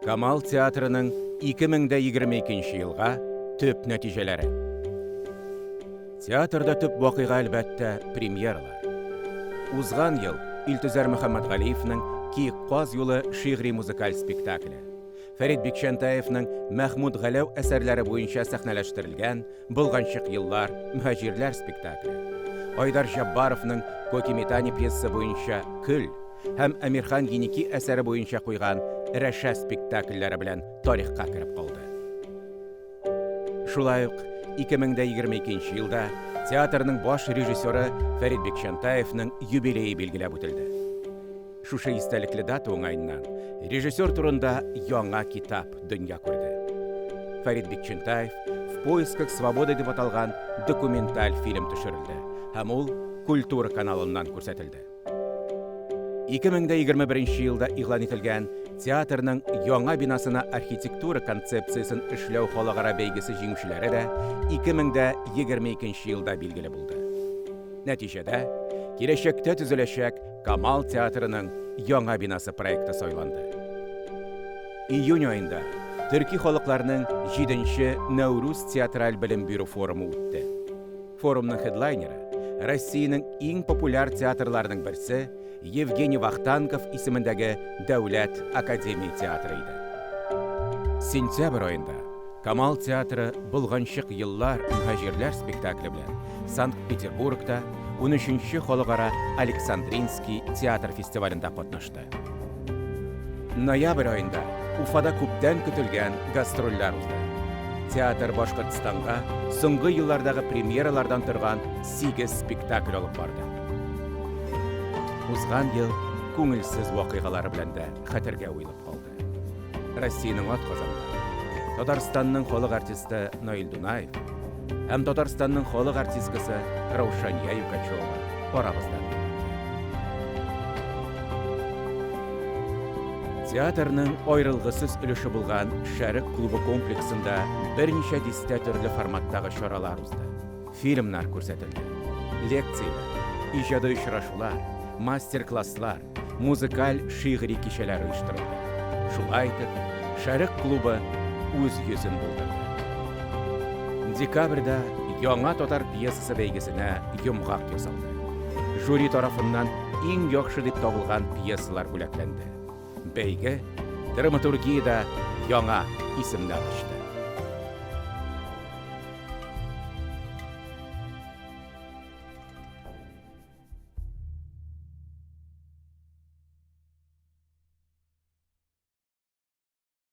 Камал театрының 2022 елга төп нәтиҗәләре. Театрда төп вакыйга, әлбәттә, премьералар. Узган ел Илтөзәр Мөхәммәтгалиевның Киек каз юлы шигъри музыкаль спектакле, Фәрит Бикчәнтаевның Мәхмүт Галәү әсәрләре буенча сәхнәләштерелгән Болганчык еллар, мөһаҗирләр спектакле, Айдар Җаббаровның Коки-Митани пьесасы буенча Көл һәм Әмирхан Еники әсәре буенча куйган Рәшә спектакльләре белән тарихка кереп калды. Шулай ук 2022 елда театрның баш режиссеры Фәрит Бикчәнтаевның юбилее билгеләп үтелде. Шушы истәлекле дата уңаеннан режиссер турында яңа китап дөнья күрде. Фәрит Бикчәнтаев В поисках свободы дип аталган документаль фильм төшерелде һәм ул Культура каналыннан күрсәтелде. 2021 елда игълан ителгән театрның яңа бинасына архитектура концепциясен эшләү халыкара бәйгесе җиңүчеләре дә 2022 елда билгеле булды. Нәтиҗәдә, киләчәктә төзеләчәк Камал театрының яңа бинасы проекты сайланды. Июнь аенда төрки халыкларның 7-нче Нәүрүз театраль белем бирү форумы үтте. Форумның хедлайнеры, Россиянең иң популяр театрларының берсе Евгений Вахтангов исемендәге Дәүләт академия театры иде. Сентябрь аенда Камал театры Болганчык еллар, мөһаҗирләр спектакле белән Санкт-Петербургта 13-нче халыкара Александринский театр фестивалендә катнашты. Ноябрь аенда Уфада күптән көтелгән гастрольләр узды. Театр Башкортстанга соңгы еллардагы премьералардан торган 8 спектакль алып барды. Узган ел күңелсез вакыйгалары белән дә хәтергә уелып калды. Россиянең атказанган, Татарстанның халык артисты Наил Дунаев һәм Татарстанның халык артисткасы Раушания Юкачева арабыздан китте. Театрның аерылгысыз өлеше булган Шәрык клубы комплексында берничә дистә төрле форматтагы чаралар узды. Фильмнар күрсәтелде, лекцияләр, иҗади очрашулар, мастер-класслар, музыкаль шигъри кичәләр оештырылды. Шулай итеп, Шәрык клубы үз йөзен булдырды. Декабрьдә яңа татар пьесасы бәйгесенә йомгак ясалды. Жюри тарафыннан иң яхшы дип табылган пьесалар бүләкләнде. Бәйге драматургиядә яңа исемнәр ачты.